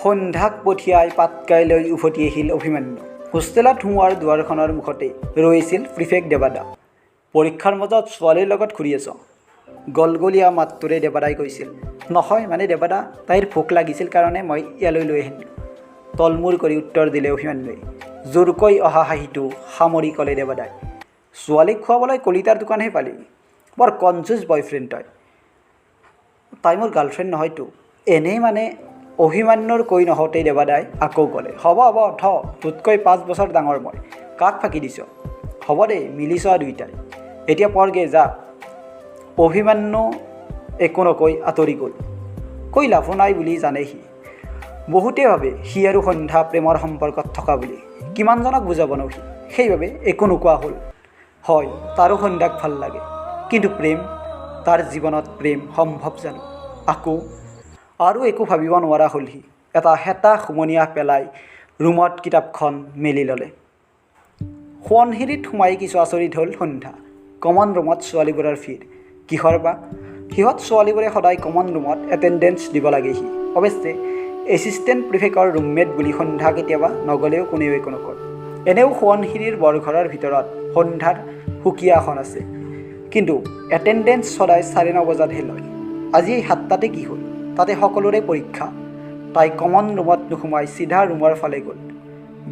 সন্ধ্যাক পঠিয়াই পাটকাই লৈ উভতি আহিল অভিমন্যু। হোষ্টেলত সোমোৱাৰ দুৱাৰখনৰ মুখতে ৰৈছিল প্ৰিফেক্ট দেৱাদা। পৰীক্ষাৰ মাজত ছোৱালীৰ লগত ঘূৰি আছ? গলগলীয়া মাতটোৰে দেৱাদাই কৈছিল। নহয় মানে দেৱাদা, তাইৰ ভোক লাগিছিল কাৰণে মই ইয়ালৈ লৈ আহিলোঁ, তলমূৰ কৰি উত্তৰ দিলে অভিমন্যুৱে। জোৰকৈ অহা হাঁহিটো সামৰি ক'লে দেৱাদাই, ছোৱালীক খুৱাবলৈ কলিতাৰ দোকানহে পালি। বৰ কনজুচ বয়ফ্ৰেণ্ড তই। তাই মোৰ গাৰ্লফ্ৰেণ্ড নহয়তো। এনেই মানে, অভিমন্যুৰ কৈ নহওঁতেই দেৱাদাই আকৌ ক'লে, হ'ব হ'ব থ, তোতকৈ 5 বছৰ ডাঙৰ মই। কাক ফাঁকি দিছ? হ'ব দে, মিলিছ দুইটাই। এতিয়া পঢ়গে যা। অভিমন্যু একো নকৈ আঁতৰি গ'ল। কৈ লাভো নাই বুলি জানে সি। বহুতে ভাবে সি আৰু সন্ধ্যা প্ৰেমৰ সম্পৰ্কত থকা বুলি। কিমানজনক বুজাবনো সি? সেইবাবে একো নোকোৱা হ'ল। হয়, তাৰো সন্ধ্যাক ভাল লাগে। কিন্তু প্ৰেম? তাৰ জীৱনত প্ৰেম সম্ভৱ জানো? আকৌ আৰু একো ভাবিব নোৱাৰা হ'ল সি। এটা শেঁতা হুমুনিয়াহ পেলাই ৰুমত কিতাপখন মেলি ল'লে। সোৱণশিৰিত সোমাই কিছু আচৰিত হ'ল সন্ধ্যা। কমন ৰুমত ছোৱালীবোৰৰ ভিৰ। কিহৰ বা? সিহঁত ছোৱালীবোৰে সদায় কমন ৰুমত এটেণ্ডেঞ্চ দিব লাগেহি। অৱশ্যে এছিষ্টেণ্ট প্ৰিফেক্টৰ ৰুমমেট বুলি সন্ধ্যা কেতিয়াবা নগ'লেও কোনেও একো নকয়। এনেও সোৱণশিৰিৰ বৰঘৰৰ ভিতৰত সন্ধ্যাৰ সুকীয়া আসন আছে। কিন্তু এটেণ্ডেঞ্চ সদায় 9:30 বজাতহে লয়। আজি এই 7টাতে কি হ'ল? তাতে সকলোৰে পৰীক্ষা। তাই কমন ৰুমত নোসোমাই চিধা ৰুমৰ ফালে গ'ল।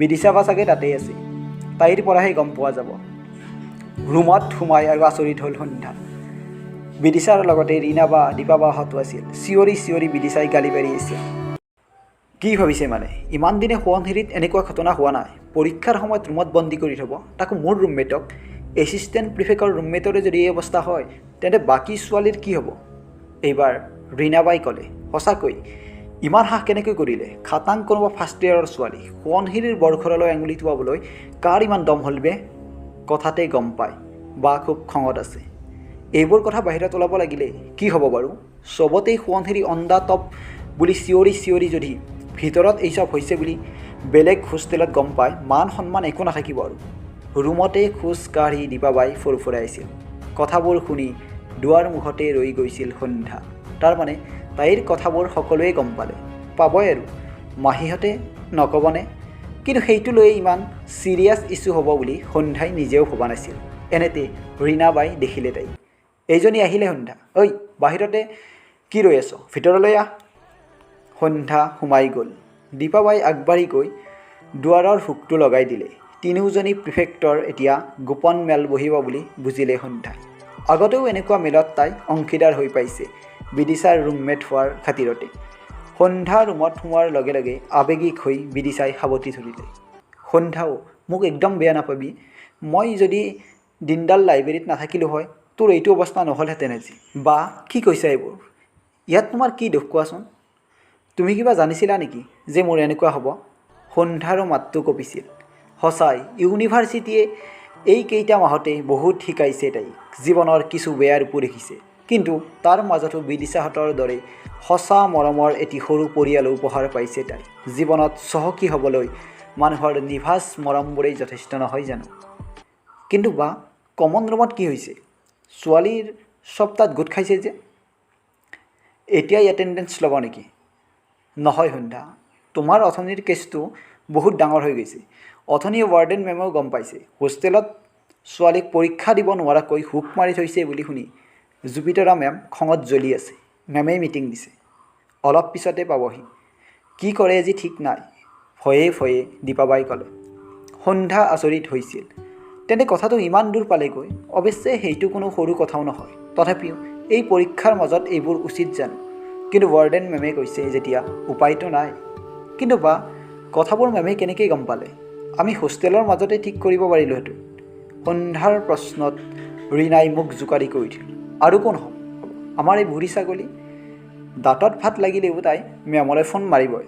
বিদিশা বা চাগে তাতেই আছে। তাইৰ পৰাহে গম পোৱা যাব। ৰুমত সোমাই আৰু আচৰিত হ'ল সন্ধ্যা। বিদিশাৰ লগতে ৰীণা বা, দীপা বাহঁতো আছিল। চিঞৰি চিঞৰি বিদিশাই গালি পাৰি আছিল। কি ভাবিছে মানে? ইমান দিনে সোৱণশিৰিত এনেকুৱা ঘটনা হোৱা নাই। পৰীক্ষাৰ সময়ত ৰুমত বন্দী কৰি থ'ব, তাকো মোৰ ৰুমমেটক। এছিষ্টেণ্ট প্ৰিফেক্টৰ ৰুমমেটৰে যদি এই অৱস্থা হয়, তেন্তে বাকী ছোৱালীৰ কি হ'ব? এইবাৰ ৰীণাবাই ক'লে, সঁচাকৈ ইমান সাহ কেনেকৈ কৰিলে? খাটাং কোনোবা ফাৰ্ষ্ট ইয়েৰৰ ছোৱালী। সোৱণশিৰিৰ বৰঘৰলৈ আঙুলি টোৱাবলৈ কাৰ ইমান দম হ'ল বে? কথাতে গম পায় বা খুব খঙত আছে। এইবোৰ কথা বাহিৰত ওলাব লাগিলে কি হ'ব বাৰু? চবতেই সোৱণশিৰি অন the top বুলি চিঞৰি চিঞৰি যদি ভিতৰত এই চব হৈছে বুলি বেলেগ হোষ্টেলত গম পায়, মান সন্মান একো নাথাকিব আৰু। ৰুমতে খোজ কাঢ়ি দীপাবাই ফুৰফুৰাই আছিল। কথাবোৰ শুনি দুৱাৰ মুখতে ৰৈ গৈছিল সন্ধ্যা। তাৰমানে তাইৰ কথাবোৰ সকলোৱে গম পালে। পাবই আৰু, মাহীহঁতে নক'বনে? কিন্তু সেইটো লৈয়ে ইমান ছিৰিয়াছ ইছ্যু হ'ব বুলি সন্ধ্যাই নিজেও ভবা নাছিল। এনেতে ৰীণাবাই দেখিলে তাইক। এইজনী আহিলে সন্ধ্যা। ঐ, বাহিৰতে কি ৰৈ আছ? ভিতৰলৈ আহ। সন্ধ্যা সোমাই গ'ল। দীপাবাই আগবাঢ়ি গৈ দুৱাৰৰ হুকটো লগাই দিলে। তিনিওজনী প্ৰিফেক্টৰ এতিয়া গোপন মেল বহিব বুলি বুজিলে সন্ধ্যাই। আগতেও এনেকুৱা মেলত তাই অংশীদাৰ হৈ পাইছে বিদিশাৰ ৰুমমেট হোৱাৰ খাতিৰতে। সন্ধ্যা ৰুমত সোমোৱাৰ লগে লগে আৱেগিক হৈ বিদিশাই সাৱটি ধৰিলে। সন্ধ্যাও, মোক একদম বেয়া নাপাবি। মই যদি দিনডাল লাইব্ৰেৰীত নাথাকিলোঁ হয়, তোৰ এইটো অৱস্থা নহ'লহেঁতেন আজি। বা, কি কৈছা এইবোৰ? ইয়াত তোমাৰ কি দোষ কোৱাচোন? তুমি কিবা জানিছিলা নেকি যে মোৰ এনেকুৱা হ'ব? সন্ধ্যাৰো মাতটো কঁপিছিল। সঁচাই ইউনিভাৰ্চিটিয়ে এইকেইটা মাহতে বহুত শিকাইছে তাইক। জীৱনৰ কিছু বেয়া ৰূপো দেখিছে। কিন্তু তাৰ মাজতো বিদিশাহঁতৰ দৰে সঁচা মৰমৰ এটি সৰু পৰিয়ালো উপহাৰ পাইছে তাই। জীৱনত চহকী হ'বলৈ মানুহৰ নিভাঁজ মৰমবোৰেই যথেষ্ট নহয় জানো? কিন্তু বা, কমন ৰুমত কি হৈছে? ছোৱালীৰ চব তাত গোট খাইছে যে? এতিয়াই এটেণ্ডেঞ্চ ল'ব নেকি? নহয় সন্ধ্যা, তোমাৰ অথনিৰ কেছটো বহুত ডাঙৰ হৈ গৈছে। অথনি ৱাৰ্ডেন মেমেও গম পাইছে। হোষ্টেলত ছোৱালীক পৰীক্ষা দিব নোৱাৰাকৈ হুক মাৰি থৈছে বুলি শুনি জুপিতৰা মেম খঙত জ্বলি আছে। মেমেই মিটিং দিছে। অলপ পিছতে পাবহি। কি কৰে আজি ঠিক নাই। ভয়ে ভয়ে দীপাবাই ক'লে। সন্ধ্যা আচৰিত হৈছিল। তেন্তে কথাটো ইমান দূৰ পালেগৈ? অৱশ্যে সেইটো কোনো সৰু কথাও নহয়। তথাপিও এই পৰীক্ষাৰ মাজত এইবোৰ উচিত জানো? কিন্তু ৱাৰ্ডেন মেমে কৈছে যেতিয়া উপায়তো নাই। কিন্তু বা, কথাবোৰ মেমে কেনেকৈ গম পালে? আমি হোষ্টেলৰ মাজতে ঠিক কৰিব পাৰিলোহেঁতেন। সন্ধ্যাৰ প্ৰশ্নত ৰীণাই মুখ জোকাৰি কৈ উঠিল, আৰু কোন হ'ব? আমাৰ এই বুঢ়ী ছাগলী। দাঁতত ভাত লাগিলেও তাই মেমলৈ ফোন মাৰিবই।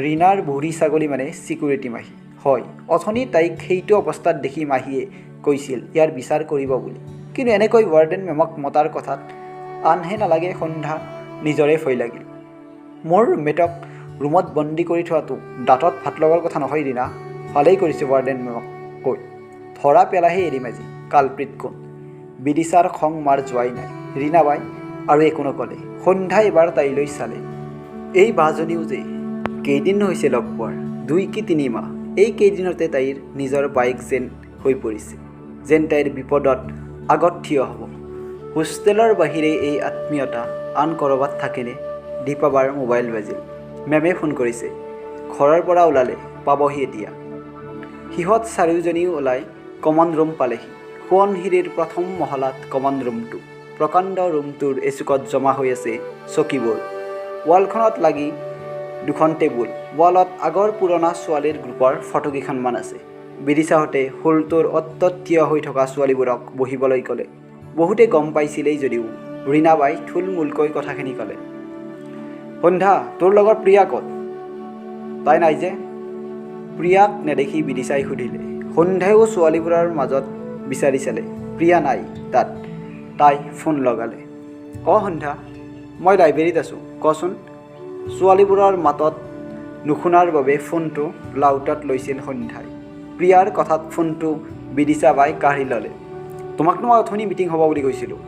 ৰীণাৰ বুঢ়ী ছাগলী মানে চিকিউৰিটি মাহী। হয়, অথনি তাইক সেইটো অৱস্থাত দেখি মাহীয়ে কৈছিল ইয়াৰ বিচাৰ কৰিব বুলি। কিন্তু এনেকৈ ৱাৰ্ডেন মেমক মতাৰ কথাত আনহে নালাগে, সন্ধ্যা নিজৰে ভয় লাগিল। মোৰ ৰুমমেটক ৰুমত বন্দী কৰি থোৱাটো দাঁতত ভাত লগাৰ কথা নহয় ৰীণা। ভালেই কৰিছে ৱাৰ্ডেন মেমক কৈ। ধৰা পেলাইহে এৰিম আজি কালপ্ৰিট কোন। বিদিশাৰ খং মাৰ যোৱাই নাই। ৰীণাবাই আৰু একো নক'লে। সন্ধ্যা এবাৰ তাইলৈ চালে। এই বাজনীও যে। কেইদিন হৈছে লগ পোৱাৰ, 2 কি 3 মাহ। এই কেইদিনতে তাইৰ নিজৰ বায়েক যেন হৈ পৰিছে, যেন তাইৰ বিপদত আগত থিয় হ'ব। হোষ্টেলৰ বাহিৰে এই আত্মীয়তা আন ক'ৰবাত থাকেনে? দীপাবাৰ মোবাইল বাজিল। মেমে ফোন কৰিছে। ঘৰৰ পৰা ওলালে, পাবহি এতিয়া। সিহঁত চাৰিওজনীও ওলাই কমন ৰুম পালেহি। সোৱণশিৰিৰ প্ৰথম মহলাত কমন ৰুমটো। প্ৰকাণ্ড ৰুমটোৰ এচুকত জমা হৈ আছে চকীবোৰ। ৱালখনত লাগি দুখন টেবুল। ৱালত আগৰ পুৰণা ছোৱালীৰ গ্ৰুপৰ ফটোকেইখনমান আছে। বিদিশাহঁতে হলটোৰ অ'ত ত'ত থিয় হৈ থকা ছোৱালীবোৰক বহিবলৈ ক'লে। বহুতে গম পাইছিলেই যদিও ৰীণাবাই থুলমূলকৈ কথাখিনি ক'লে। সন্ধ্যা, তোৰ লগৰ প্ৰিয়া ক'ত? তাই নাই যে? প্ৰিয়াক নেদেখি বিদিশাই সুধিলে। সন্ধ্যায়ো ছোৱালীবোৰৰ মাজত বিচাৰি চালে, প্ৰিয়া নাই তাত। তাই ফোন লগালে। অ সন্ধ্যা, মই লাইব্ৰেৰীত আছোঁ, কচোন। ছোৱালীবোৰৰ মাতত নুশুনাৰ বাবে ফোনটো লাউডত লৈছিল সন্ধ্যাই। প্ৰিয়াৰ কথাত ফোনটো বিদিশাবাই কাঢ়ি ল'লে। তোমাকনো মই অথনি মিটিং হ'ব বুলি কৈছিলোঁ,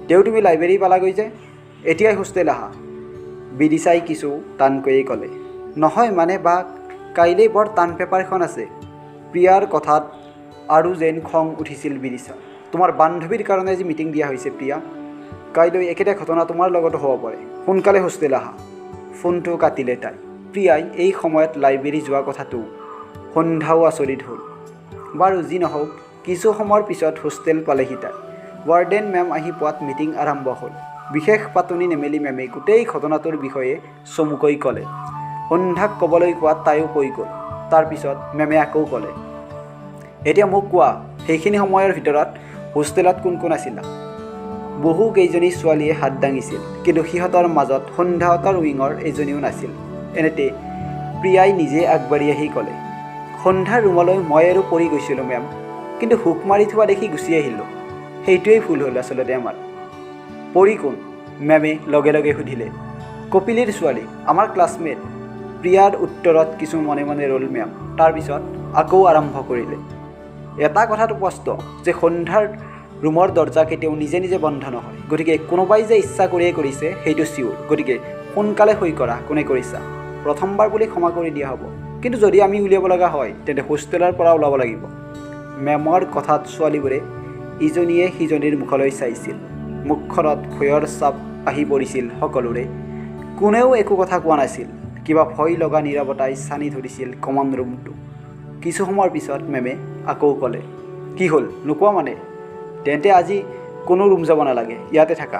তেও তুমি লাইব্ৰেৰী পালাগৈ যে? এতিয়াই হোষ্টেল আহা। বিদিশাই কিছু টানকৈয়ে ক'লে। নহয় মানে বা, কাইলৈ বৰ টান পেপাৰখন আছে। প্ৰিয়াৰ কথাত আৰু যেন খং উঠিছিল বিদিশা। তোমাৰ বান্ধৱীৰ কাৰণে আজি মিটিং দিয়া হৈছে প্ৰিয়া। কাইলৈ একেটা ঘটনা তোমাৰ লগতো হ'ব পাৰে। সোনকালে হোষ্টেল আহা। ফোনটো কাটিলে তাই। প্ৰিয়াই এই সময়ত লাইব্ৰেৰী যোৱা কথাটো সন্ধ্যাও আচৰিত হ'ল। বাৰু যি নহওক, কিছু সময়ৰ পিছত হোষ্টেল পালেহি তাই। ৱাৰ্ডেন মেম আহি পোৱাত মিটিং আৰম্ভ হ'ল। বিশেষ পাতনি নেমেলি মেমে গোটেই ঘটনাটোৰ বিষয়ে চমুকৈ ক'লে। সন্ধ্যাক ক'বলৈ কোৱাত তাইও কৈ গ'ল। তাৰপিছত মেমে আকৌ ক'লে, এতিয়া মোক কোৱা, সেইখিনি সময়ৰ ভিতৰত হোষ্টেলত কোন কোন আছিলা? বহু কেইজনী ছোৱালীয়ে হাত দাঙিছিল, কিন্তু সিহঁতৰ মাজত সন্ধ্যাহঁতৰ উইঙৰ এজনীও নাছিল। এনেতে প্ৰিয়াই নিজে আগবাঢ়ি আহি ক'লে, সন্ধ্যাৰ ৰুমলৈ মই আৰু পৰি গৈছিলোঁ মেম, কিন্তু হুক মাৰি থোৱা দেখি গুচি আহিলোঁ। সেইটোৱেই ভুল হ'ল আচলতে আমাৰ। পৰি কোন? মেমে লগে লগে সুধিলে। কপিলীৰ ছোৱালী, আমাৰ ক্লাছমেট। প্ৰিয়াৰ উত্তৰত কিছু মনে মনে ৰ'ল মেম। তাৰপিছত আকৌ আৰম্ভ কৰিলে। এটা কথাটো স্পষ্ট যে সন্ধ্যাৰ ৰুমৰ দৰ্জা কেতিয়াও নিজে নিজে বন্ধ নহয়। গতিকে কোনোবাই যে ইচ্ছা কৰিয়ে কৰিছে, সেইটো চিয়'ৰ। গতিকে সোনকালে সই কৰা, কোনে কৰিছা। প্ৰথমবাৰ বুলি ক্ষমা কৰি দিয়া হ'ব, কিন্তু যদি আমি উলিয়াব লগা হয়, তেন্তে হোষ্টেলৰ পৰা ওলাব লাগিব। মেমৰ কথাত ছোৱালীবোৰে ইজনীয়ে সিজনীৰ মুখলৈ চাইছিল। মুখখনত ভয়ৰ চাপ আহি পৰিছিল সকলোৰে। কোনেও একো কথা কোৱা নাছিল। কিবা ভয় লগা নীৰৱতাই ছানি ধৰিছিল কমন ৰুমটো। কিছু সময়ৰ পিছত মেমে আকৌ ক'লে, কি হ'ল, নোকোৱা মানে? তেন্তে আজি কোনো ৰুম যাব নালাগে, ইয়াতে থাকা।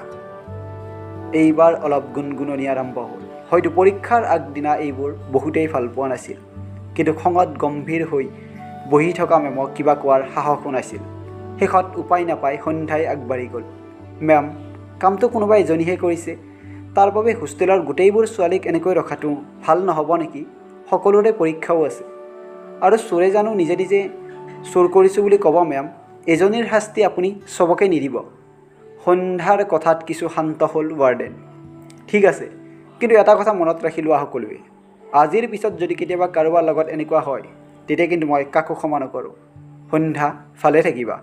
এইবাৰ অলপ গুণগুণনি আৰম্ভ হ'ল। হয়তো পৰীক্ষাৰ আগদিনা এইবোৰ বহুতেই ভাল পোৱা নাছিল, কিন্তু খঙত গম্ভীৰ হৈ বহি থকা মেমক কিবা কোৱাৰ সাহসো নাছিল। শেষত উপায় নাপাই সন্ধ্যাই আগবাঢ়ি গ'ল। মেম, কামটো কোনোবা এজনীহে কৰিছে। তাৰ বাবে হোষ্টেলৰ গোটেইবোৰ ছোৱালীক এনেকৈ ৰখাটো ভাল নহ'ব নেকি? সকলোৰে পৰীক্ষাও আছে। আৰু চোৰে জানো নিজে নিজে চুৰ কৰিছোঁ বুলি ক'ব মেম? এজনীৰ শাস্তি আপুনি চবকে নিদিব। সন্ধ্যাৰ কথাত কিছু শান্ত হ'ল ৱাৰ্ডেন। ঠিক আছে, কিন্তু এটা কথা মনত ৰাখি লোৱা সকলোৱে। আজিৰ পিছত যদি কেতিয়াবা কাৰোবাৰ লগত এনেকুৱা হয়, তেতিয়া কিন্তু মই কাকো ক্ষমা নকৰোঁ। সন্ধ্যা, ভালে থাকিবা।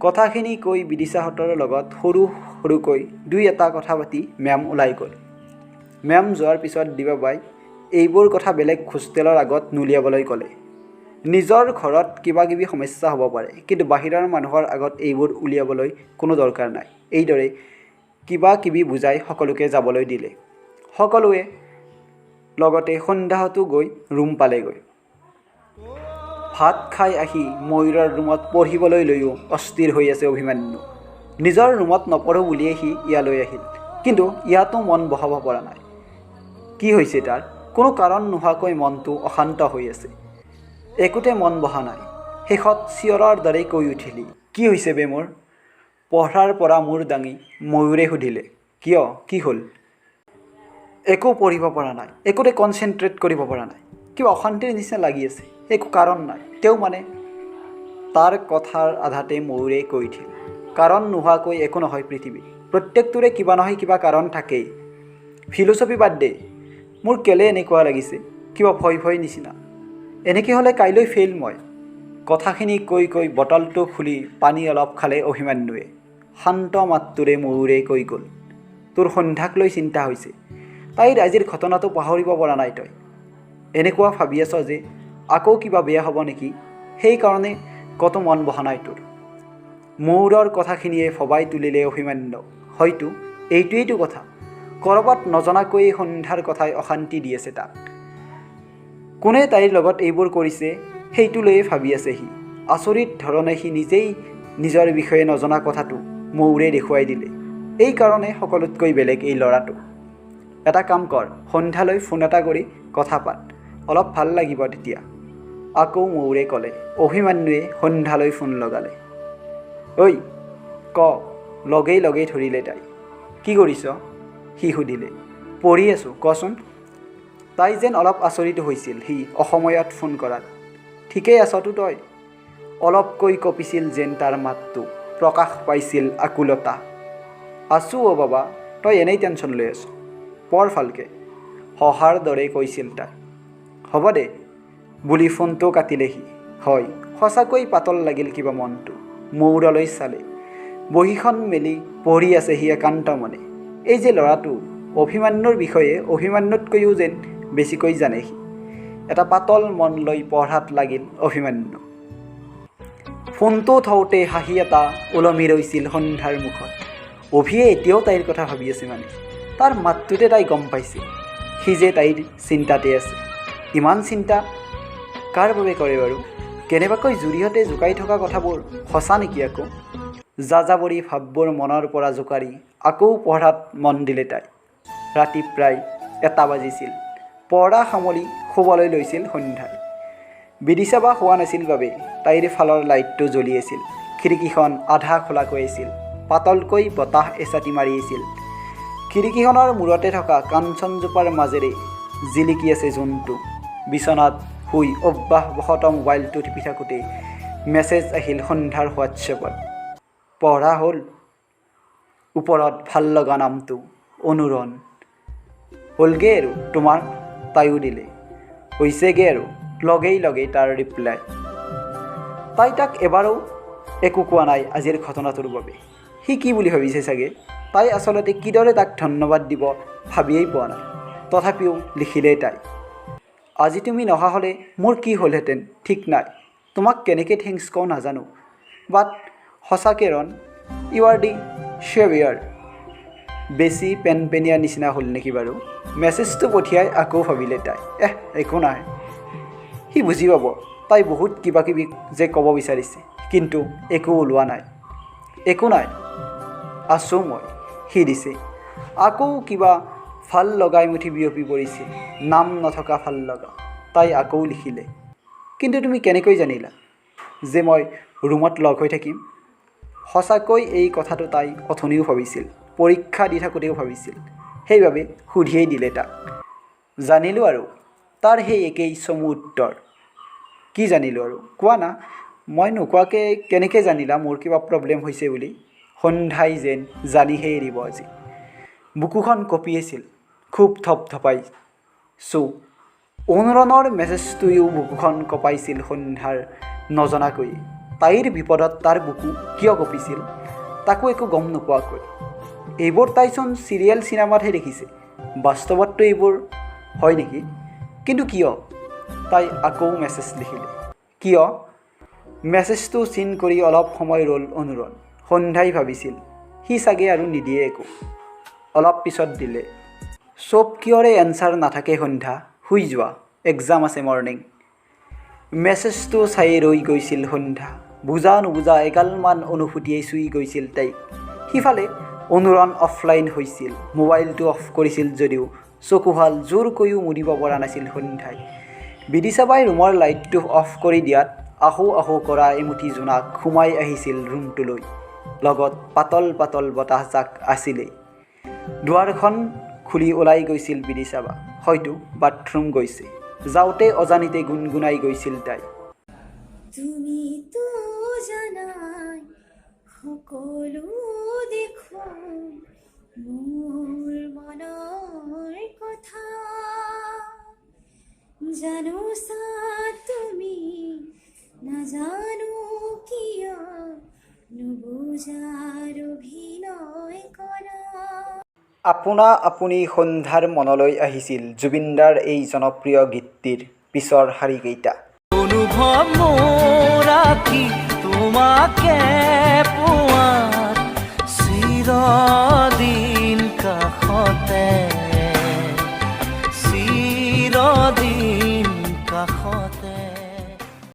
কথাখিনি কৈ বিদিশাহঁতৰ লগত সৰু সৰুকৈ দুই এটা কথা পাতি মেম ওলাই গ'ল। মেম যোৱাৰ পিছত দিবাবাই এইবোৰ কথা বেলেগ হোষ্টেলৰ আগত নুলিয়াবলৈ ক'লে। নিজৰ ঘৰত কিবা কিবি সমস্যা হ'ব পাৰে, কিন্তু বাহিৰৰ মানুহৰ আগত এইবোৰ উলিয়াবলৈ কোনো দৰকাৰ নাই। এইদৰে কিবা কিবি বুজাই সকলোকে যাবলৈ দিলে। সকলোৱে লগতে সন্ধ্যাহঁতো গৈ ৰুম পালেগৈ। ভাত খাই আহি ময়ূৰৰ ৰুমত পঢ়িবলৈ লৈও অস্থিৰ হৈ আছে অভিমন্যু। নিজৰ ৰুমত নপঢ়োঁ বুলিয়েই সি ইয়ালৈ আহিল, কিন্তু ইয়াতো মন বহাব পৰা নাই। কি হৈছে তাৰ? কোনো কাৰণ নোহোৱাকৈ মনটো অশান্ত হৈ আছে। একোতে মন বহা নাই। শেষত চিঞৰৰ দৰেই কৈ উঠিলি, কি হৈছে বে মোৰ? পঢ়াৰ পৰা মূৰ দাঙি ময়ূৰে সুধিলে, কিয়, কি হ'ল? একো পঢ়িব পৰা নাই, একোতে কনচেনট্ৰেট কৰিব পৰা নাই। কিবা অশান্তিৰ নিচিনা লাগি আছে, একো কাৰণ নাই। তেওঁ মানে তাৰ কথাৰ আধাতে ময়ূৰে কৈ উঠিল, কাৰণ নোহোৱাকৈ একো নহয় পৃথিৱীত। প্ৰত্যেকটোৰে কিবা নহয় কিবা কাৰণ থাকেই। ফিলচফি বাদ দে, মোৰ কেলে এনেকুৱা লাগিছে, কিবা ভয় ভয় নিচিনা। এনেকৈ হ'লে কাইলৈ ফেইল মই। কথাখিনি কৈ কৈ বটলটো খুলি পানী অলপ খালে অভিমন্যুৱে। শান্ত মাতটোৰে ময়ূৰে কৈ গ'ল, তোৰ সন্ধ্যাক লৈ চিন্তা হৈছে। তাইৰ আজিৰ ঘটনাটো পাহৰিব পৰা নাই তই। এনেকুৱা ভাবি আছ যে আকৌ কিবা বেয়া হ'ব নেকি, সেইকাৰণে ক'তো মন বহা নাই তোৰ। ময়ূৰৰ কথাখিনিয়ে ভবাই তুলিলে অভিমন্যুক। হয়তো এইটোৱেইতো কথা, ক'ৰবাত নজনাকৈয়ে সন্ধ্যাৰ কথাই অশান্তি দি আছে তাক। কোনে তাইৰ লগত এইবোৰ কৰিছে সেইটো লৈয়ে ভাবি আছে সি। আচৰিত ধৰণে সি নিজেই নিজৰ বিষয়ে নজনা কথাটো ময়ূৰে দেখুৱাই দিলে। এইকাৰণে সকলোতকৈ বেলেগ এই ল'ৰাটো। এটা কাম কৰ, সন্ধ্যালৈ ফোন এটা কৰি কথা পাত, অলপ ভাল লাগিব তেতিয়া। আকৌ ময়ূৰে ক'লে। অভিমন্যুৱে সন্ধ্যালৈ ফোন লগালে। ঐ ক, লগেই লগেই ধৰিলে তাই। কি কৰিছ? সি সুধিলে। পঢ়ি আছোঁ, কচোন। তাই যেন অলপ আচৰিত হৈছিল সি অসময়ত ফোন কৰাত। ঠিকেই আছতো তই? অলপকৈ কঁপিছিল যেন তাৰ মাতটো, প্ৰকাশ পাইছিল আকুলতা। আছোঁ অ' বাবা, তই এনেই টেনশ্যন লৈ আছ, পঢ় ভালকৈ, হঁহাৰ দৰে কৈছিল তাই। হ'ব দে বুলি ফোনটো কাটিলে সি। হয়, সঁচাকৈ পাতল লাগিল কিবা মনটো। ময়ূৰলৈ চালে। বহীখন মেলি পঢ়ি আছে সি একান্ত মনে। এই যে ল'ৰাটো, অভিমন্যুৰ বিষয়ে অভিমন্যুতকৈও যেন বেছিকৈ জানে সি। এটা পাতল মন লৈ পঢ়াত লাগিল অভিমন্যু। ফোনটো থওঁতে হাঁহি এটা ওলমি ৰৈছিল সন্ধ্যাৰ মুখত। অভিয়ে এতিয়াও তাইৰ কথা ভাবি আছে মানে। তাৰ মাতটোতে তাই গম পাইছে সি যে তাইৰ চিন্তাতে আছে। ইমান চিন্তা কাৰ বাবে কৰে বাৰু? কেনেবাকৈ জুৰিহঁতে জোকাই থকা কথাবোৰ সঁচা নেকি আকৌ? যাযাবৰী ভাৱবোৰ মনৰ পৰা জোকাৰি আকৌ পঢ়াত মন দিলে তাই। ৰাতি প্ৰায় 1টা বাজিছিল। পঢ়া সামৰি শুবলৈ লৈছিল সন্ধ্যাই। বিদিশা বা শোৱা নাছিল বাবে তাইৰ ফালৰ লাইটটো জ্বলি আছিল। খিৰিকীখন আধা খোলাকৈ আছিল। পাতলকৈ বতাহ এছাটি মাৰি আছিল। খিৰিকীখনৰ মূৰতে থকা কাঞ্চনজোপাৰ মাজেৰে জিলিকি আছে জোনটো। বিচনাত শুই অভ্যাসবশতঃ মোবাইলটো টিপি থাকোঁতেই মেছেজ আহিল সন্ধ্যাৰ হোৱাটছএপত। পঢ়া হ'ল? ওপৰত ভাল লগা নামটো অনুৰণ। হ'লগৈ আৰু তোমাৰ? তাইও দিলে। হৈছেগৈ আৰু, লগেই লগেই তাৰ ৰিপ্লাই। তাই তাক এবাৰো একো কোৱা নাই আজিৰ ঘটনাটোৰ বাবে। সি কি বুলি ভাবিছে চাগে? তাই আচলতে কিদৰে তাক ধন্যবাদ দিব ভাবিয়েই পোৱা নাই। তথাপিও লিখিলে তাই, আজি তুমি নহা হ'লে মোৰ কি হ'লহেঁতেন ঠিক নাই। তোমাক কেনেকৈ thanks কওঁ নাজানো, বাট সঁচাকৈ ৰণ, you are the saviour. বেছি পেনপেনীয়া নিচিনা হ'ল নেকি বাৰু? মেছেজটো পঠিয়াই আকৌ ভাবিলে তাই, এহ একো নাই, সি বুজি পাব। তাই বহুত কিবা কিবি যে ক'ব বিচাৰিছে, কিন্তু একো ওলোৱা নাই। একো নাই, আছোঁ মই, সি দিছে। আকৌ কিবা ভাল লগাই মুঠি বিয়পি পৰিছিল, নাম নথকা ভাল লগা। তাই আকৌ লিখিলে, কিন্তু তুমি কেনেকৈ জানিলা যে মই ৰুমত লগ হৈ থাকিম? সঁচাকৈ এই কথাটো তাই অথনিও ভাবিছিল, পৰীক্ষা দি থাকোঁতেও ভাবিছিল, সেইবাবে সুধিয়েই দিলে তাক। জানিলোঁ আৰু, তাৰ সেই একেই চমু উত্তৰ। কি জানিলোঁ আৰু? কোৱা না, মই নোকোৱাকৈ কেনেকৈ জানিলা মোৰ কিবা প্ৰব্লেম হৈছে বুলি? সন্ধ্যাই যেন জানিহে এৰিব আজি। বুকুখন কঁপি আছিল, খুব ধপধপাই। অনুৰণৰ মেছেজটোৱেও বুকুখন কঁপাইছিল সন্ধ্যাৰ নজনাকৈয়ে। তাইৰ বিপদত তাৰ বুকু কিয় কঁপিছিল, তাকো একো গম নোপোৱাকৈ। এইবোৰ তাইচোন চিৰিয়েল চিনেমাতহে দেখিছে, বাস্তৱততো এইবোৰ হয় নেকি? কিন্তু কিয়? তাই আকৌ মেছেজ লিখিলে, কিয়? মেছেজটো চিন কৰি অলপ সময় ৰ'ল অনুৰণ। সন্ধ্যাই ভাবিছিল সি চাগে আৰু নিদিয়ে একো। অলপ পিছত দিলে, চব কিয়ৰে এনচাৰ নাথাকে সন্ধ্যা, শুই যোৱা, এক্সাম আছে মৰ্ণিং। মেছেজটো চাই ৰৈ গৈছিল সন্ধ্যা। বুজা নুবুজা এগালমান অনুভূতিয়ে চুই গৈছিল তাইক। সিফালে অনুৰণ অফলাইন হৈছিল। মোবাইলটো অফ কৰিছিল যদিও চকুহাল জোৰকৈও মুদিব পৰা নাছিল সন্ধ্যাই। বিদিশাবাই ৰুমৰ লাইটটো অফ কৰি দিয়াত আহোঁ আহোঁ কৰা এমুঠি জোনাক সোমাই আহিছিল ৰুমটোলৈ। লগত পাতল পাতল বতাহজাক আছিলেই। দুৱাৰখন খুলি ওলাই গৈছিল বিদিশাবা। হয়তো বাথৰুম গৈছে। যাওঁতে অজানিতে গুণগুণাই গৈছিল তাই। তুমিতো জানাই সকলো দেখোন মোৰ মনৰ কথা, জানোচা তুমি নাজানো কিয় নুবুজাৰ অভিনয় কৰা। আপোনা আপুনি সন্ধ্যাৰ মনলৈ আহিছিল জুবিনদাৰ এই জনপ্ৰিয় গীতটিৰ পিছৰ শাৰীকেইটা। অনুভৱ মোৰ আঁকি তোমাকে।